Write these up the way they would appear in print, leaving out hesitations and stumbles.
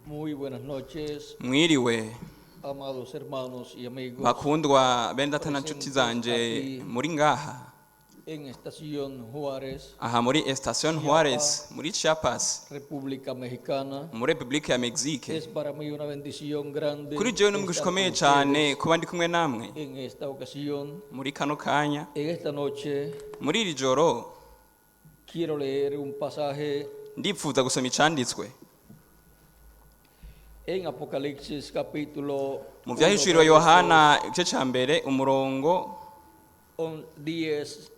Muy buenas noches, Mwiriwe, amados hermanos y amigos, bakundwa bene data na nshuti zanje muri ngaha en Estación Juárez, aha muri Estación Juárez, muri Chiapas, República Mexicana. muri Republika ya Mexique. Es para mí una bendición grande Kuri jewe n'umugisha estar con ukomeye cyane ustedes kuba ndi kumwe namwe en esta ocasión. muri kano kanya. En esta noche Muri iri joro quiero leer un pasaje ndipfuza gusoma icanditswe en Apocalipsis capítulo mu 1, vyahishuriwe Yohana igice ca mbere umurongo 10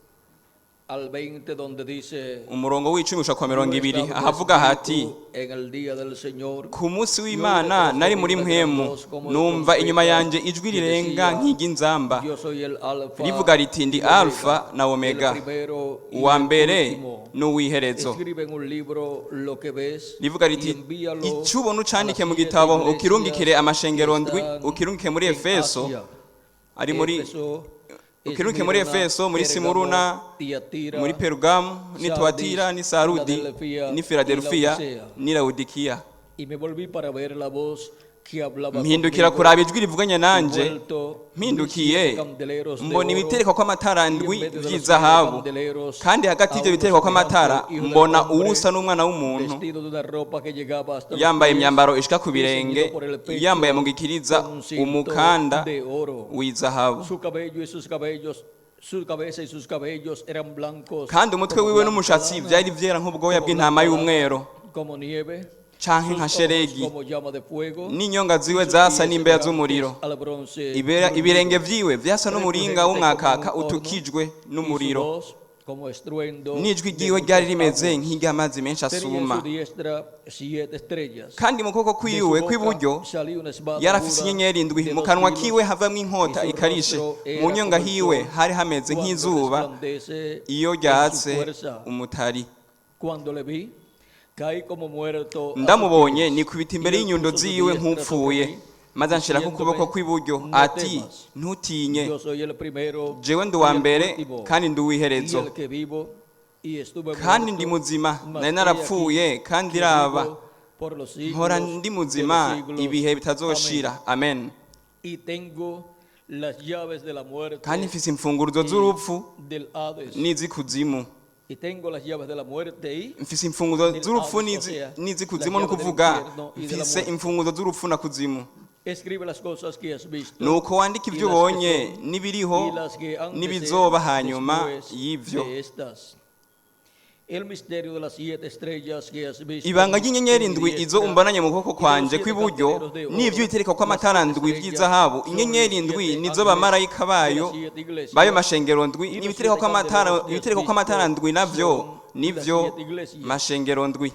al 20, donde dice: umurongo w'icumi gushika kwa mirongo "Yo ibiri, estaba en ahavuga hati: espíritu en el día del Señor, Ku munsi w'Imana nari muri mpwemu, numva inyuma yanjye ijwi rirenga nk'iry'inzamba, Yo soy el Alfa rivuga riti: Ndi y Omega, Alfa na Omega, el primero y uwa el mbere último. n'uw'iherezo. Escribe en un libro lo que ves Rivuga y riti: envíalo Icyo ubona a las ucandike mu siete gitabo, iglesias ukirungikire amashengero que ndwi, están ukirungike muri en Efeso, Asia. ari muri Éfeso, ukirungike muri Esmirna, Efeso, muri Pérgamo, Simuruna, Tiatira, muri Perugamu, n'i Tuatira, n'i Sarudi, Filadelfia n'i y Filadelfiya, Laodicea. n'i Lawodikiya. Y me volví para ver la voz que hablaba Mpindukira conmigo, kuraba ijwi rivuganye y nanje. vuelto vi Mpindukiye siete candeleros de mbona oro, ibitereko kw'amatara y en ndwi medio de los siete vy'izahabu, candeleros kandi hagati a y'ivyo uno bitereko kw'amatara semejante al Hijo del mbona Hombre, uwusa n'umwana w'umuntu, vestido de una ropa que llegaba hasta los yambaye pies, imyambaro ishika ku y birenge, ceñido por el pecho yambaye mu gikiriza con un cinto umukanda de oro. w'izahabu. Su cabello y sus cabellos, su cabeza y sus cabellos eran blancos Kandi umutwe como wiwe blanca n'umushatsi lana, vyari vyera nk'ubwoya como bw'intama blanca lana, y'umwero, como nieve, canke sus nka ojos sheregi, como llama de fuego, n'inyonga ziwe sus zasa pies n'imbeya semejantes z'umuriro. al bronce Ibirenge bruñido, vyiwe vyasa n'umuringa refulgente como w'umwakaka un horno, utukijwe y su n'umuriro, voz como estruendo n'ijwi de ryiwe ryari muchas rimeze aguas. nk'iry'amazi menshi Tenía en asuma. su diestra siete estrellas. Kandi mu kuboko De su kwiwe boca kw'iburyo salía una espada yari afise aguda inyenyeri ndwi, de mu dos kanwa filos, kiwe havamwo y inkota su ikarishe, rostro mu era nyonga como el hiwe sol hari hameze cuando nk'izuba resplandece iyo en su ryatse fuerza. umutari. Cuando le vi, caí como muerto a sus Ndamubonye pies. nikubita Y imbere él y'inyundo puso su ziwe diestra sobre nk'upfuye, mí, maze anshirako ukuboko diciéndome: kw'iburyo No ati: temas, Ntutinye, yo soy el primero jewe ndi y uwa el mbere último, kandi ndi y uw'iherezo, el que vivo y estuve kandi ndi muerto, muzima, mas nari he narapfuye, aquí kandi que raba vivo por los mpora siglos ndi de los muzima siglos. ibihe Amén. bitazoshira. Amen. Y tengo las llaves de la Kandi muerte mfise imfunguruzo y z'urupfu del Hades. n'iz'ikuzimu. Y tengo las llaves de la muerte y Mfise imfunguzo del z'urupfu Hades, o sea, las n'iz'ikuzimu, ni llaves del ukuvuga infierno y de la mfise muerte. imfunguzo z'urupfu na kuzimu. Escribe las cosas que has visto Nuko wandika y ivyo las que ubonye son n'ibiriho y las que han de ser n'ibizoba hanyuma después y'ivyo. de estas. El misterio de las siete estrellas que has visto Ibanga en ry'inyenyeri mi ndwi izo diestra umbananye mu kuboko y de los kwanje siete kw'iburyo candeleros de n'ivyo oro, itereka las kw'amatara siete ndwi estrellas vy'izahabu, son inyenyeri los ndwi siete nizo ángeles bamarayika de bayo las siete bayo iglesias mashengero ndwi, y los n'ibitereko siete kw'amatara candeleros que has ibitereko kw'amatara visto ndwi navyo son las nivyo siete iglesias. mashengero ndwi.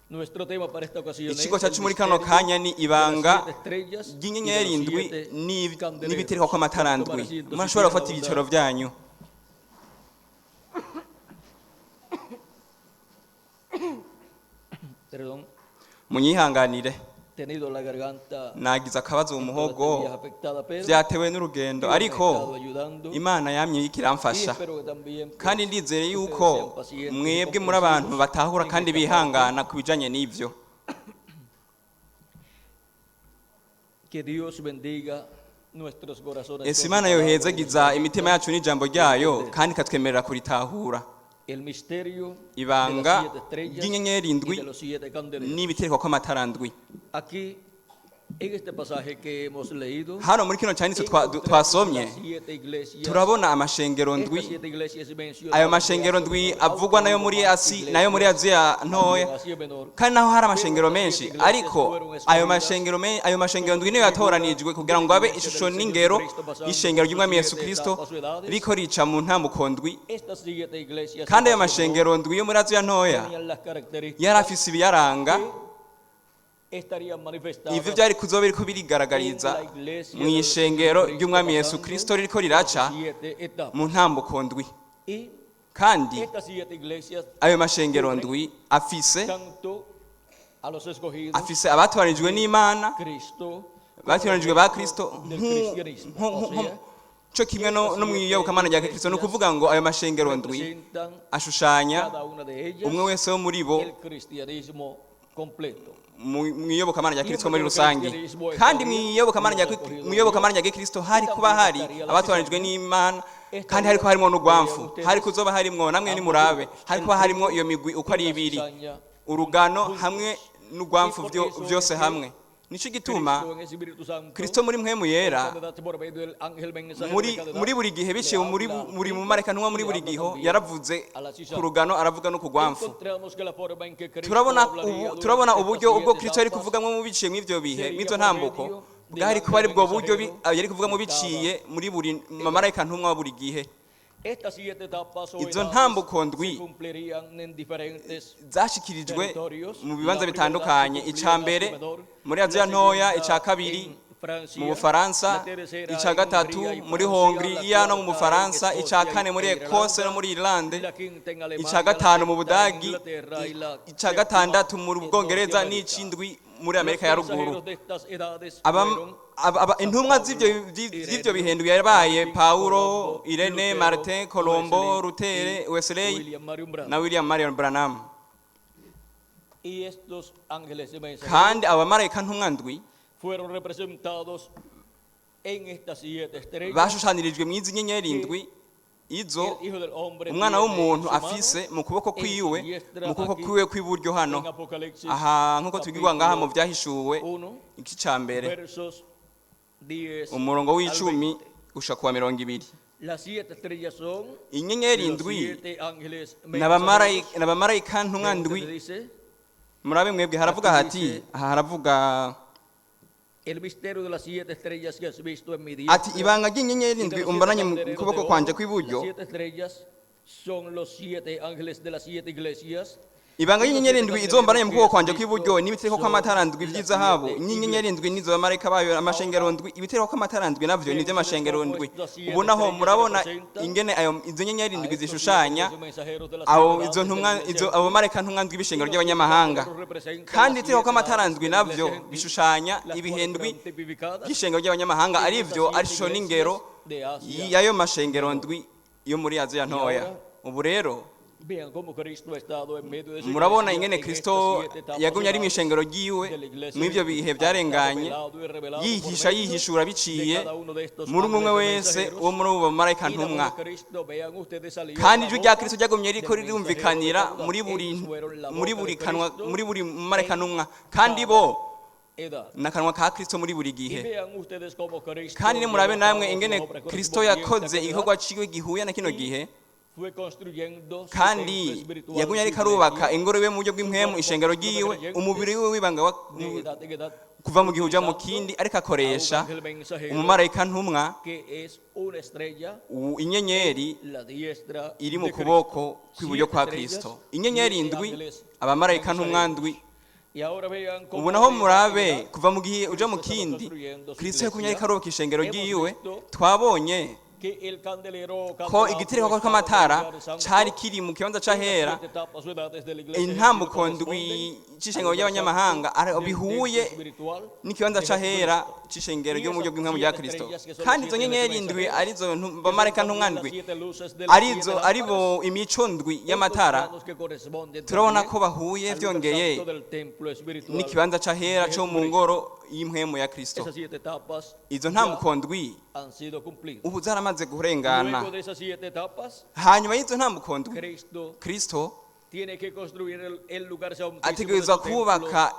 Nuestro tema para esta ocasión es Ikigo el cyacu muri kano misterio kanya ni de las ibanga siete estrellas y de ry'inyenyeri los ndwi siete candeleros. n'ibitereko kw'amatara Pueden tomar ndwi. asiento si Murashobora tienen la gufata ibyicaro bondad. vyanyu. Perdón, Munyihanganire, tenido la garganta nagize akabazo mu en todos estos muhogo días afectada, pero vyatewe n'urugendo, Dios me ha ariko estado ayudando Imana yamye iriko y iramfasha, espero que también kandi pues ndizere ustedes yuko sean pacientes y mwebwe muri abantu comprensivos batahura en kandi esta parte. bihangana ku bijanye n'ivyo. Que Dios bendiga nuestros corazones Ese con su Imana palabra y nos yohezagiza imitima permita yacu n'ijambo ryayo entender kandi ikatwemerera kuritahura. el misterio de las Ibanga siete estrellas ry'inyenyeri y ndwi de los siete candeleros. n'ibitereko kw'amatara ndwi. Aquí, en este pasaje que hemos leído, Hano muri kino canditse encontramos twasomye las siete iglesias. turabona amashengero Estas ndwi. siete iglesias Ayo mencionadas de mashengero Asia ndwi Menor, avugwa aunque nayo hubo muri más Asi nayo muri iglesias Aziya también ntoya, en Asia Menor, kandi naho hari pero amashengero estas menshi, siete iglesias ariko fueron ayo escogidas mashengero ayo mashengero como ndwi niyo figura yatoranijwe kugira de ngo la abe iglesia ishusho del Señor n'ingero Jesucristo pasando y'ishengero por sus ry'Umwami Yesu siete Kristo etapas o edades. riko rica mu ntambuko ndwi. Estas siete iglesias Kandi ayo en Asia Menor mashengero ndwi yo muri Aziya ntoya tenían las yari características afise ibiyaranga, que estarían ivyo manifestadas vyari kuzoba biriko en birigaragariza la iglesia mu del Señor ishengero Jesucristo ry'Umwami Yesu pasando Kristo ririko por sus riraca siete etapas. mu ntambuko ndwi. Y Kandi estas siete iglesias ayo mashengero cubren ndwi afise tanto a los escogidos afise abatoranijwe n'Imana, Cristo como al batoranijwe ba resto Kristo del cristianismo. O sea, co kimwe estas no siete mw'iyobokamana rya Kristo. Ni iglesias ukuvuga ngo ayo mashengero ndwi representan ashushanya cada una de ellas umwe wese wo muri bo el cristianismo completo. Mu iyobokamana rya Kristo muri rusange, kandi mu iyobokamana rya Kristo hari kuba hari abatoranijwe n'Imana, kandi hari kuba harimo n'urwamfu, hari kuzoba harimwo namwe nimurabe, hari kuba harimwo iyo migwi uko ari ibiri, urugano hamwe n'urwamfu vyose hamwe. Nico gituma Kristo muri mpwemu yera muri buri gihe biciye muri muri mu mareka ntumwa, muri buri giho yaravuze ku rugano, aravuga no ku rwamfu. Turabona uburyo ubwo Kristo yari kuvugamwo mu biciye mw'ivyo bihe, mw'izo ntambuko, bwari kuba ari bwo buryo yari kuvugamo biciye muri buri mamarayika ntumwa wa buri gihe. Izo ntambuko ndwi zashikirijwe mu bibanza bitandukanye: ica mbere muri Aziya Ntoya, ica kabiri mu Bufaransa, ica gatatu muri Hongiriya no mu Bufaransa, ica kane muri Ekose no muri Irlande, ica gatanu mu Budagi, ica gatandatu mu Bwongereza n'icindwi muri Amerika ya Ruguru. Intumwa z'ivyo bihendwi yabaye Paulo, Irene, Martin, Colombo, Rutere, Wesley na William Marion Branham. Kandi abamarayika ntumwa ndwi bashushanirijwe mw'izi nyenyeri ndwi izo umwana w'umuntu afise mu kuboko kwiwe, mu kuboko kwiwe kw'iburyo hano aha, nk'uko tubibwirwa ngaha mu Vyahishuwe igice ca mbere, umurongo w'10 gushika kuwa 20. Inyenyeri ndwi n'abamarayika ntumwa ndwi. Murabe mwebwe, haravuga hati aha, haravuga ati: "Ibanga ry'inyenyeri ndwi umbananye mu kuboko kwanje kw'iburyo, ibanga y'inyenyeri ndwi izombananye mu kuboko kwanje kw'iburyo n'ibitereko kw'amatara ndwi vy'izahabu. Inyenyeri ndwi nizo bamarayika bayo, amashengero ndwi, ibitereko kw'amatara ndwi navyo ni vy'amashengero ndwi." Ubu naho murabona ingene ayo izo nyenyeri ndwi zishushanya abo izo ntumwa, izo abo bamarayika ntumwa ndwi b'ishengero ry'abanyamahanga, kandi ibitereko kw'amatara ndwi navyo bishushanya ibihendwi by'ishengero ry'abanyamahanga, arivyo ari ishusho n'ingero y'ayo mashengero ndwi yo muri Aziya Ntoya. Ubu rero murabona ingene Kristo yagumye ari mw'ishengero ryiwe mw'ivyo bihe vyarenganye, yihisha, yihishura biciye muri umwe wese wo muri ubo bamarayika ntumwa. Kandi ijwi rya Kristo ryagumye riko rirumvikanira muri buri kanwa, muri buri marayika ntumwa, kandi bo n'akanwa ka Kristo muri buri gihe. Kandi nimurabe namwe ingene Kristo yakoze igikorwa ciwe gihuye na kino gihe, kandi yagumye ariko arubaka ingoro iwe mu buryo bw'impwemu, ishengero ryiwe, umubiri wiwe w'ibanga, kuva mu gihe uja mu kindi, ariko akoresha umumarayika ntumwa, inyenyeri iri mu kuboko kw'iburyo kwa Kristo. Inyenyeri indwi, abamarayika ntumwa ndwi. Ubu naho murabe, kuva mu gihe uja mu kindi, Kristo yagumye ariko arubaka ishengero ryiwe. Twabonye ko igitereko kw'amatara cari kiri mu kibanza c'ahera, intambuko ndwi c'ishengero ry'abanyamahanga bihuye n'ikibanza c'ahera c'ishengero ryo mu buryo bw'impwemu rya Kristo. Kandi izo nyenyeri ndwi, arizo bamarayika ntumwa ndwi, arizo aribo imico ndwi y'amatara, turabona ko bahuye vyongeye n'ikibanza c'ahera co mu ngoro y'impwemu ya Kristo. Izo ntambuko ndwi ubu zaramaze kurengana. Hanyuma y'izo ntambuko ndwi, Kristo ategerezwa kubaka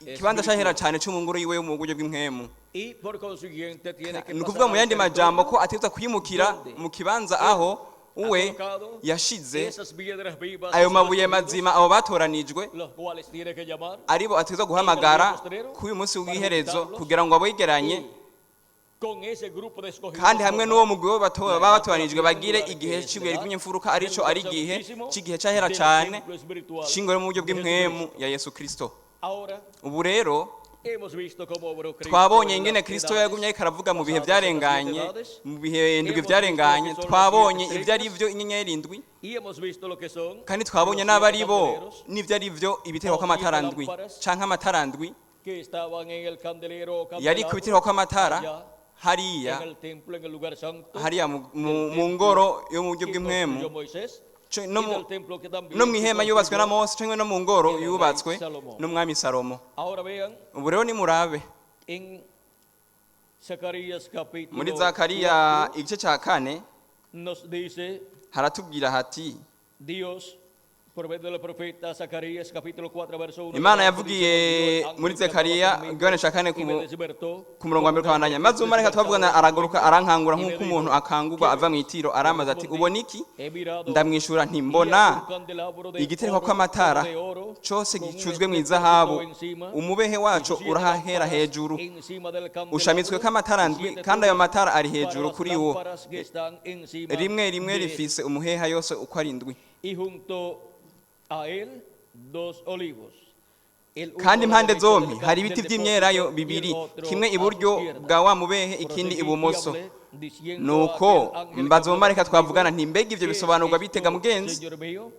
ikibanza c'ahera cane co mu ngoro yiwe yo mu buryo bw'impwemu. Ni ukuvuga mu yandi majambo ko ategerezwa kwimukira mu kibanza aho uwe yashize ayo mabuye mazima, abo batoranijwe, aribo ategerezwa guhamagara kuri uyu munsi w'iherezo kugira ngo abegeranye, kandi hamwe n'uwo mugwi batoranijwe bagire igihe c'ibuye ry'imfuruka, arico ari igihe c'igihe c'ahera cane c'ingoro mu buryo bw'impwemu ya Yesu Kristo. Ubu rero twabonye ingene Kristo yagumye ariko aravuga mu bihe vyarenganye, mu bihe ndwi vyarenganye. Twabonye ivyo ari vyo inyenyeri ndwi, kandi twabonye n'abari bo n'ivyo ari vyo ibitereko kw'amatara ndwi, canke amatara ndwi yari ku bitereko kw'amatara hariya hariya mu ngoro yo mu buryo bw'impwemu. no y mu del templo que también no mu se ihema yubatswe na construyó. Mose cyangwa no mu ngoro yubatswe n'umwami Salomo. Ahora vean Ubu rero nimurabe en Zacarías capítulo muri Zakariya igice cya 4 nos dice haratubwira hati Dios por medio del profeta Zacarías capítulo 4 verso 1. Imana yavugiye muri Zekariya igabane cya 4 ku murongo wa mbere ukabandanya. Maze umumarayika twavugana araguruka arankangura nk'uko umuntu akangurwa ava mu itiro, aramaze ati: "Ubona iki?" Ndamwishura nti: "Mbona igitereko kw'amatara cose gicuzwe mu izahabu, umubehe waco urahera hejuru, ushamitswe k'amatara ndwi, kandi ayo matara ari hejuru kuri wo, rimwe rimwe rifise umuheha, yose uko ari ndwi. Y junto a él dos olivos. El uno Kandi a la impande derecha zombi del hari ibiti del vy'imyelayo depósito y el bibiri, otro kimwe a su iburyo izquierda. bwa wa mubehe, ikindi Proseguí y ibumoso." hablé, diciendo a Nuko aquel ángel que mbaza hablaba umumarayika conmigo, twavugana nti: "Mbega ivyo ¿qué es bisobanurwa esto, bitega, mugenzi?" Señor mío?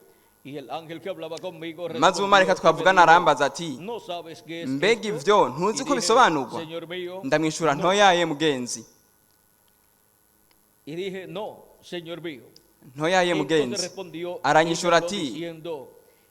Y el ángel que hablaba conmigo Maze respondió umumarayika y me twavugana dijo, arambaza ati: ¿no sabes qué es "Mbega esto? ivyo ntuzi Y ko dije, bisobanurwa?" Señor mío, Ndamwishura: no. "Ntoyaye, mugenzi." Y dije, no, Señor mío. "Ntoyaye, Entonces mugenzi." respondió y me Aranyishura habló ati: diciendo,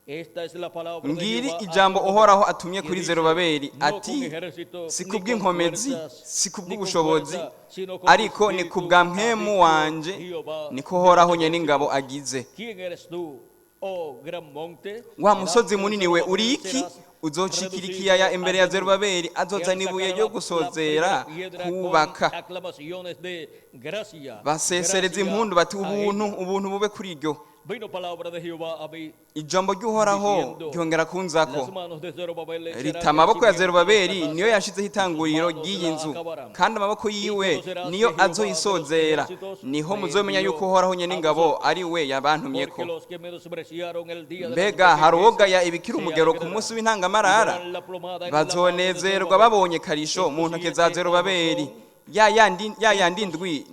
esta es la palabra de "Ngiri Jehová a ijambo Zorobabel, Uhoraho atumye que kuri dice, Zerubabeli no con ati: ejército, si ni con kubw'inkomezi, fuerzas, si ni con kubw'ubushobozi, fuerza, sino con ariko ni espíritu, kubwa ha mpwemu dicho wanje, Jehová niko de Uhoraho los nyene ingabo ejércitos. agize. ¿Quién eres tú, oh gran monte? Wa musozi Delante de munini we, Zorobabel uri iki? serás Uzocikira reducido ikiyaya a imbere ya llanura. Zerubabeli, azozana Él ibuye sacará ryo la gusozera primera piedra con kubaka." aclamaciones de gracia, Basesereza gracia impundu bati: a "Ubuntu, ella. ubuntu bube kuri iryo." Vino palabra de Jehová a mí Ijambo ry'Uhoraho diciendo, ryongera kunzako las manos de Zorobabel serán rita: el "Amaboko ya cimiento de esta Zerubabeli casa, niyo yashizeho y sus itanguriro manos ry'iyi la nzu, acabarán. kandi amaboko Y yiwe conocerás niyo que Jehová de los azoyisozera. ejércitos Niho me muzomenya envió yuko Uhoraho nyene a ingabo vosotros. ari we yabantumyeko." Porque los que menospreciaron el día de la Mbega hari pequeñez uwogaya ibikira se umugero ku alegrarán munsi y w'intangamarara? verán la plomada en la mano de Bazonezerwa Zorobabel. babonye karisho mu Estos ntoke siete za ojos Zerubabeli. son, Ya yandi estos, ndwi,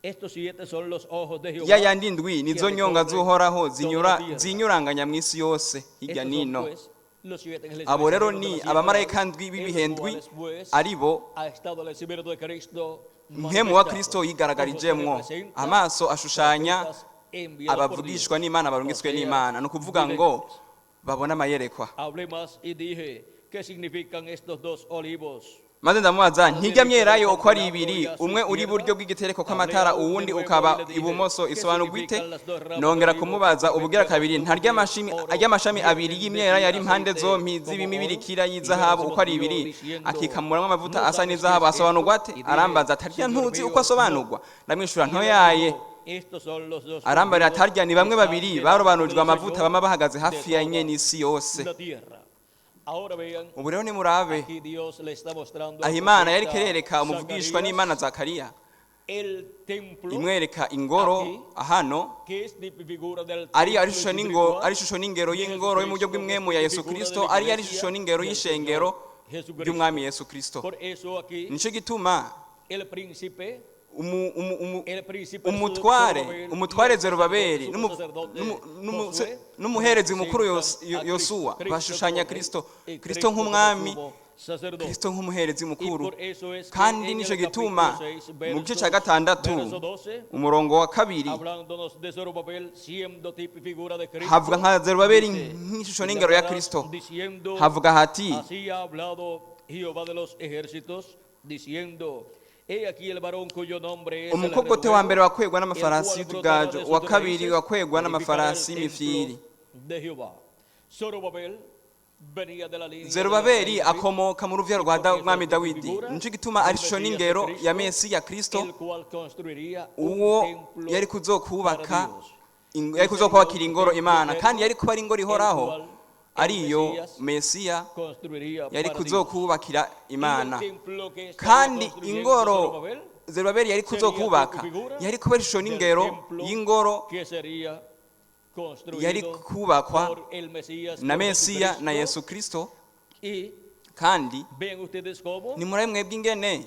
estos siete son los ojos de ya Jehová yandi ndwi que nizo nyonga recorren z'Uhoraho toda la zinyura tierra. zinyuranganya mu isi yose hirya Estos son nino. pues los siete ángeles Abo rero mensajeros de ni las siete abamarayika edades, ndwi en los b'ibihe ndwi, cuales pues ari bo ha estado el Espíritu de Cristo mpwemu wa manifestado. Kristo Ojos que yigaragarijemwo. representan Amaso ashushanya profetas enviados por abavugishwa Dios, n'Imana, o barungitswe sea, n'Imana, ni ukuvuga ngo videntes. babone amayerekwa. Hablé más y dije, ¿qué significan estos dos olivos? Maze ndamubaza A la ntirya derecha del myelayo uko ari candelabro ibiri, y a su umwe uri izquierda, iburyo bw'igitereko hablé kw'amatara, aún de uwundi nuevo y ukaba le dije, ibumoso, ¿qué isobanurwa ite?" significan las dos ramas de Nongera olivo kumubaza ubugira mezcladas kabiri con ntarya de amashami oro, arya amashami abiri vierten de y'imyelayo ti ari impande aceite zompi como oro? z'ibimibirikira Y me y'izahabu uko ari respondió ibiri, diciendo, akikamuramwo amavuta ¿no asa sabes qué n'izahabu, es esto? asobanurwa ate? Y dije, Arambaza ati: "Arya Señor ntuzi uko mío, no. asobanurwa?" Ndamwishura: Y él me "Ntoyaye." dijo, estos son los dos Arambarira ungidos atarya ni que bamwe están babiri delante barobanujwe del amavuta, Señor bama bahagaze de hafi ya toda nyene isi yose. la tierra. Ahora vean, Ubu rero nimurabe aquí Dios le está mostrando aho al Imana yari profeta kerereka umuvugishwa n'Imana Zacarías Zakariya, el templo imwereka ingoro aquí, hano, que es de figura del ari templo ishusho n'ingo espiritual ari ishusho n'ingero de y'ingoro yo mu buryo Jesucristo, que bw'imwemu es ya Yesu figura de Kristo, la ari ari iglesia ishusho n'ingero del y'ishengero Señor Jesucristo. ry'umwami Yesu Kristo. Por eso aquí Nico gituma el príncipe, umu, el príncipe umutware Zorobabel y umutware el Zerubabeli sacerdote, sumo sacerdote Josué n'umuherezi mukuru representan a Cristo, Yosuwa Cristo bashushanya como rey Kristo, y Kristo Cristo como nk'umwami, sumo sacerdote. Kristo nk'umuherezi Y mukuru. por eso es que Kandi en nico el capítulo gituma 6, mu gice cya versos, gatandatu verso 12, umurongo wa 2 hablándonos de Zorobabel siendo tipo y figura de havuga Cristo, nka Zerubabeli dice, nk'ishusho y n'ingero ya hablarás Kristo, diciendo, havuga hati: así ha hablado Jehová de los ejércitos, diciendo, he aquí el varón cuyo nombre es el "Umukogote wa mbere renuevo, wakwegwa el n'amafarasi cual brotará y'utugaju, de uwa sus kabiri raíces, wakwegwa edificará el n'amafarasi y'imifyiri." templo de Jehová. Zorobabel venía de la línea del rey Zerubabeli David, akomoka mu ruvyaro y rwa por eso mwami es Dawidi, figura nico gituma del ari ishusho Mesías de n'ingero ya Cristo, Mesiya Kristo, el cual construiría un uwo templo yari para kuzokubaka Dios. yari Y sería kuzokubakira un ingoro templo Imana, kandi eterno, yari kuba ari ingoro el ihoraho, cual el ariyo Mesías Mesiya construiría yari para Dios. kuzokubakira Y el Imana. templo que estaría Kandi construyendo ingoro Zorobabel Zerubabeli yari sería kuzokubaka tipo y figura yari kuba ishusho del n'ingero templo y'ingoro que sería yari construido kubakwa por el Mesías, na por Mesiya na Jesucristo. Yesu Kristo. Y Kandi vean ustedes cómo nimurabe mwebwe ingene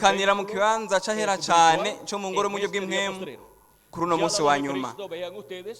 Yumvikanira mu templo kibanza c'ahera cane espiritual co mu ngoro en mu buryo este día bw'impwemu postrero. kuri uno Ya munsi la wa de nyuma. Cristo, vean ustedes,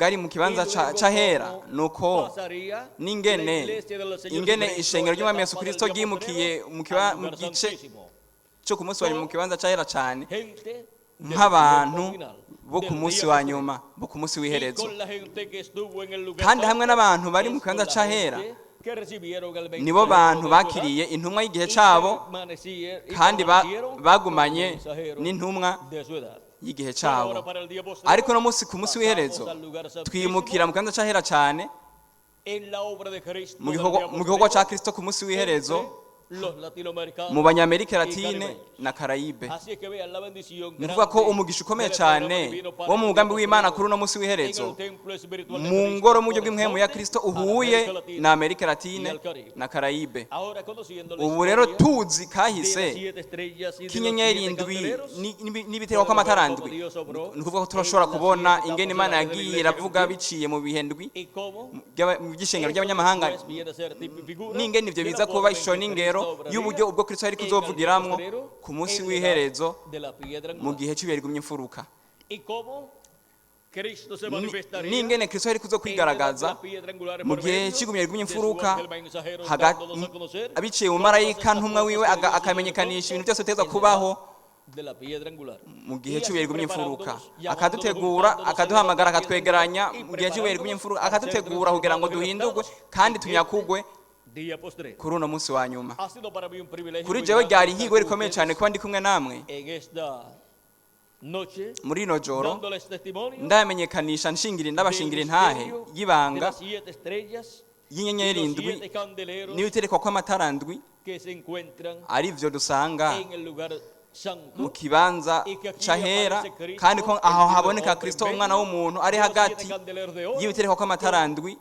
bwari mu kibanza Y luego c'ahera, cómo nuko pasaría la n'ingene iglesia del Señor ingene Jesucristo ishengero en la ry'umwami Yesu etapa del Kristo día ryimukiye postrero mu al mu lugar gice santísimo. cyo ku munsi wa nyuma mu kibanza c'ahera cane, Gente del nk'abantu tiempo final, bo ku del munsi día wa postrero. nyuma, bo ku munsi Y w'iherezo. con la gente que estuvo en el lugar Kandi hamwe santo, n'abantu bari mu es kibanza con la c'ahera, gente que recibieron el nibo mensajero bantu de su edad bakiriye intumwa y'igihe y cabo, kandi permanecieron con el bagumanye mensajero n'intumwa de su edad. y'igihe Pero ahora cabo. para el día postrero, Ariko no munsi, ku munsi w'iherezo, pasamos al lugar twimukira santísimo mu kibanza c'ahera cane en la obra de Cristo mu del gikorwa día mu gikorwa ca postrero Kristo ku munsi w'iherezo entre los latinoamericanos mu Banyamerika y Latine caribeños. na Karayibe. Así es que vean la bendición Ni ukuvuga ko grande umugisha ukomeye del programa cane divino para wo mu el mugambi día w'Imana postrero kuri uno munsi en w'iherezo el templo espiritual de mu Cristo ngoro mu buryo bw'impwemu ya corresponde Kristo a la uhuye América Latina na Amerika y Latine al Caribe. na Karayibe. Ahora, conociendo la Ubu rero historia tuzi de las kahise siete estrellas y de los k'inyenyeri siete indwi candeleros, n'ibiterwa podemos ver kw'amatara cómo ndwi, Dios obró ni ukuvuga ko en turashobora las kubona siete ingene etapas de Imana la edad de la yagiye iglesia iravuga gentil biciye mu bihe ndwi y cómo mu by'ishengero eso ry'abanyamahanga, después viene a ser tipo y figura n'ingene ivyo de la biza kuba forma en ishusho que n'ingero Cristo obraría y'uburyo ubwo Kristo yari en el día kuzovugiramwo postrero ku munsi en la edad w'iherezo de la piedra mu angular. gihe c'ibihe rigumye imfuruka. Y cómo Cristo se manifestaría N'ingene Kristo yari en la edad de kuzokwigaragaza la piedra angular mu por gihe medio c'igumye rigumye de su imfuruka, ángel mensajero, dándonos a conocer abiciye mu todas marayika estas ntumwa cosas wiwe que debían suceder akamenyekanisha pronto ibintu byose biteza en la kubaho edad de la piedra angular. mu gihe Y así cy'ibuye rigumye imfuruka, preparándonos, llamándonos, akadutegura, juntándonos en la edad de akaduhamagara, la piedra akatwegeranya angular y mu gihe cy'ibuye rigumye preparándonos imfuruka, para ser akadutegura kugira ngo transformados y duhindurwe raptados kandi en este tunyakugwe día postrero. kuri uno munsi wa nyuma. Ha sido para mí un privilegio Kuri muy jewe grande ryari estar ihigwe con rikomeye ustedes cyane kuba ndi kumwe namwe en esta noche, muri rino joro, dándoles testimonio ndamenyekanisha nshingira del ndabashingira intahe misterio de y'ibanga las siete estrellas y y'inyenyeri los indwi siete candeleros n'ibiterekwa kw'amatara ndwi, que se encuentran arivyo dusanga en el lugar mu santo kibanza y que aquí c'ahera, aparece Cristo, kandi ko el aho Hijo del haboneka Hombre, en Kristo umwana medio w'umuntu ari de los siete hagati candeleros de oro y'ibiterekwa kw'amatara con ndwi,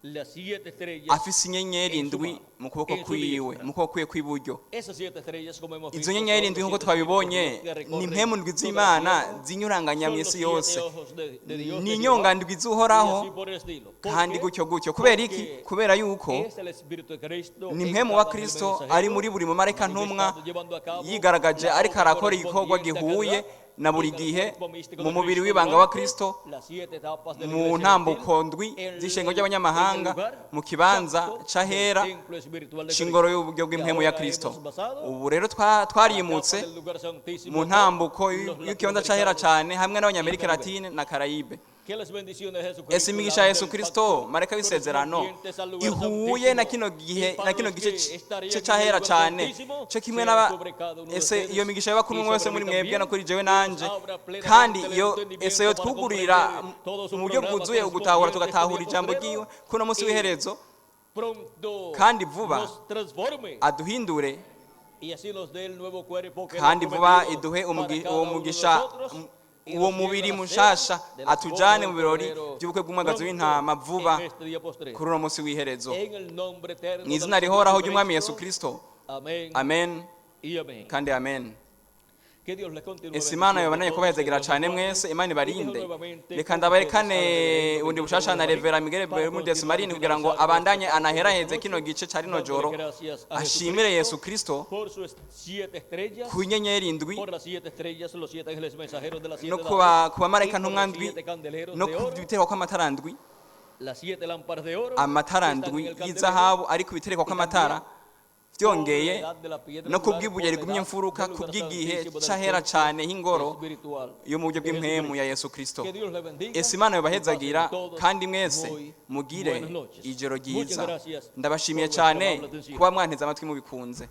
las siete estrellas afise inyenyeri en su indwi mano, mu kuboko en su kwiwe, diestra. mu kuboko kwiwe kw'iburyo. Esas siete estrellas, como hemos Izo visto, nyenyeri son indwi los nk'uko siete twabibonye espíritus de Dios que ni recorren impwemu ndwi toda la z'Imana tierra. zinyuranganya Son mu los isi siete yose, ojos de Dios, ni de inyonga Jehová, ndwi y z'Uhoraho, así por el estilo. kandi ¿Por qué? gutyo gutyo. Kubera iki? Porque Kubera yuko es el Espíritu de Cristo ni en impwemu wa cada ángel Kristo mensajero ari muri buri mumarayika ntumwa manifestando, llevando a cabo yigaragaje la ariko obra arakora igikorwa correspondiente a cada gihuye edad na buri en el gihe cuerpo místico mu de mubiri Cristo w'ibanga wa durante Kristo las siete etapas de la mu iglesia ntambuko gentil ndwi en z'ishengo el, en el ry'abanyamahanga lugar mu kibanza santo del c'ahera templo espiritual de c'ingoro Cristo. y'uburyo Y bw'impwemu ya ahora Kristo. hemos pasado Ubu rero a la etapa twarimutse del lugar santísimo mu con ntambuko los y'ikibanza c'ahera latinoamericanos cane hamwe y n'Abanyamerika caribeños. Latine na Karayibe. Que las bendiciones de Ese Jesucristo, el imigisha ya ángel Yesu del Kristo pacto, marayika w'isezerano correspondientes al lugar ihuye na santísimo kino y gihe na para kino los gice que estarían en el c'ahera lugar cane santísimo, co kimwe sea n'aba sobre cada uno de ese iyo ustedes migisha yoba kuri y umwe wese sobre muri mí mwebwe no también, kuri jewe que nos nanje, abra kandi plenamente el iyo ese entendimiento yo para twugurira comprender todo su mu buryo programa bwuzuye ugutahura correspondiente a este tugatahura día ijambo postrero ryiwe kuno munsi y w'iherezo, pronto kandi vuba nos transforme aduhindure, y así nos dé el nuevo cuerpo que Él ha kandi vuba prometido iduhe para cada uwo uno de mugisha nosotros y uwo nos lleve mubiri a la mushasha cena de las bodas atujane del mu birori Cordero by'ubukwe bw'umwagazi pronto w'intama vuba en este día postrero. kuri uno munsi w'iherezo, En el nombre eterno mu del izina Señor rihoraho ry'Umwami Yesu Jesucristo. Kristo. Amén Amen y amén. kandi amen. Que Dios les continúe Ese Imana bendiciendo yobandanye a todos, kubahezagira que Dios cane les guarde. mwese, Imana Y dejo ibarinde. nuevamente Reka con ustedes ndabarekane al reverendo bundi Miguel bushasha na Bermúdez Marín Revera Miguel para Bermúdez continuar y Marín kugira ngo finalizar nuestro abandanye culto de esta anaheraheze kino noche, gice ca rino dándole joro, gracias a ashimire Yesu Jesucristo Kristo por sus siete estrellas, ku nyenyeri indwi por las siete estrellas, los siete ángeles mensajeros de las no siete kuba edades ku bamarayika y por ntumwa los ndwi siete candeleros no de ku oro, biterekwa kw'amatara ndwi, las siete lámparas de oro que amatara están en ndwi el candelero y'izahabu ari ku biterekwa y kw'amatara, también por la byongeye edad de la piedra no angular, kubw'ibuye por la rigumye edad imfuruka, del lugar kubw'igihe santísimo del c'ahera templo cane h'ingoro espiritual yo mu buryo de bw'impwemu ya Jesucristo. Yesu Kristo. Que Dios les bendiga Ese Imana y pasen yobahezagira todos kandi mwese muy mugire buenas noches. ijoro Muchas ryiza. gracias Ndabashimiye por vuestra cane amable atención. kuba mwanteze amatwi mubikunze.